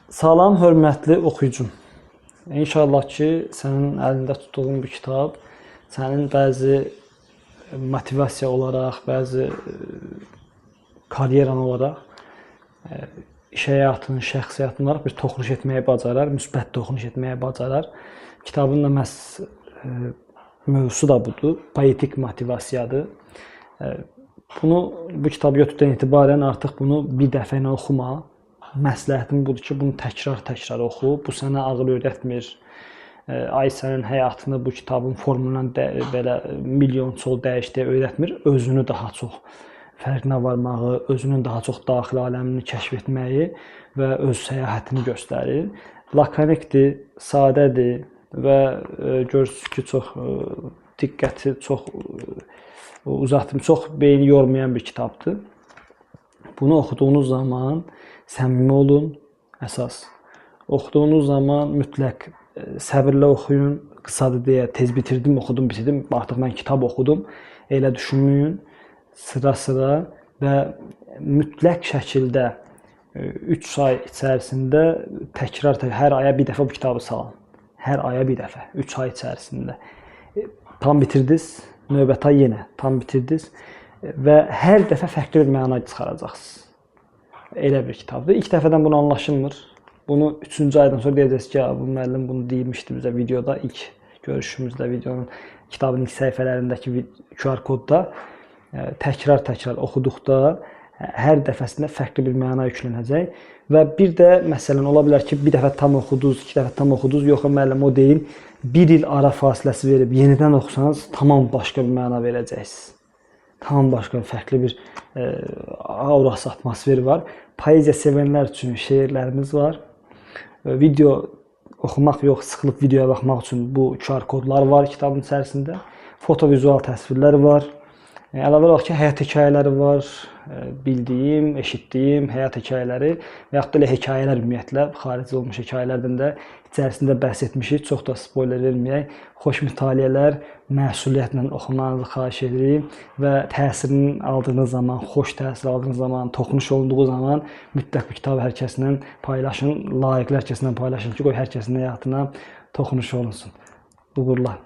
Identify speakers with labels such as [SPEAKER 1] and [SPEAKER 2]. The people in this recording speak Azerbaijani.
[SPEAKER 1] Salam hörmətli oxuyucum. İnşallah ki, sənin əlində tutduğun bu kitab sənin bəzi motivasiya olaraq, bəzi karyeran olaraq, iş həyatının, şəxsi həyatın olaraq bir toxunuş etməyi bacarar, müsbət toxunuş etməyi bacarar. Kitabın da məhz mövzusu da budur, poetik motivasiyadır. Bunu bu kitabı götürdükdən etibarən artıq bunu bir dəfə ilə oxuma. Məsləhətim budur ki, bunu təkrar-təkrar oxu. Bu sənə ağıl öyrətmir. Ay sənin həyatını bu kitabın formulundan belə milyon çox dəyişdiyə öyrətmir. Özünü daha çox fərqinə varmağı, özünün daha çox daxili aləmini kəşf etməyi və öz səyahətini göstərir. Lakonikdir, sadədir və görürsünüz ki, çox diqqəti çox uzatım, çox beyni yormayan bir kitabdır. Bunu oxuduğunuz zaman səmimi olun, əsas. Oxuduğunuz zaman mütləq səbirlə oxuyun. Qısadır deyə tez bitirdim, oxudum, bitirdim. Artıq mən kitab oxudum. Elə düşünməyin. Sıra-sıra və mütləq şəkildə 3 ay içərisində təkrar hər aya bir dəfə bu kitabı salın. Hər aya bir dəfə, 3 ay içərisində. Tam bitirdiniz, növbəti ay yenə tam bitirdiniz və hər dəfə fərqli bir məna çıxaracaqsınız. Elə bir kitabdır. İlk dəfədən bunu anlaşılmır. Bunu 3-cü aydan sonra deyəcəksiniz ki, bu müəllim bunu deymişdi bizə videoda, ilk görüşümüzdə videonun kitabın ilk səhifələrindəki QR kodda təkrar-təkrar oxuduqda hər dəfəsində fərqli bir məna yüklənəcək. Və bir də məsələn ola bilər ki, bir dəfə tam oxudunuz, iki dəfə tam oxudunuz, yox müəllim o deyil, bir il ara fasiləsi verib yenidən oxusanız tamam başqa bir məna verəcəksiniz. Tamam başqa fərqli bir aurası, atmosferi var. Poeziya sevənlər üçün şeirlərimiz var. Video oxumaq yox, sıxılıb videoya baxmaq üçün bu QR kodlar var kitabın içərisində. Fotovizual təsvirlər var. Əlavə olaraq ki, həyat hekayələri var. Bildiyim, eşitdiyim həyat hekayələri və yaxud da elə hekayələr ümumiyyətlə, xarici olmuş hekayələrdən də içərisində bəhs etmişik. Çox da spoiler verməyək. Xoş mütaliələr, məsuliyyətlə oxumanızı xahiş edirik və təsirini aldığınız zaman, xoş təsir aldığınız zaman, toxunuş olunduğu zaman mütləq bu kitabı hər kəslə paylaşın, layiqli hər kəslə paylaşın ki, qoy hər kəsin həyatına toxunuş olunsun. Uğurlar.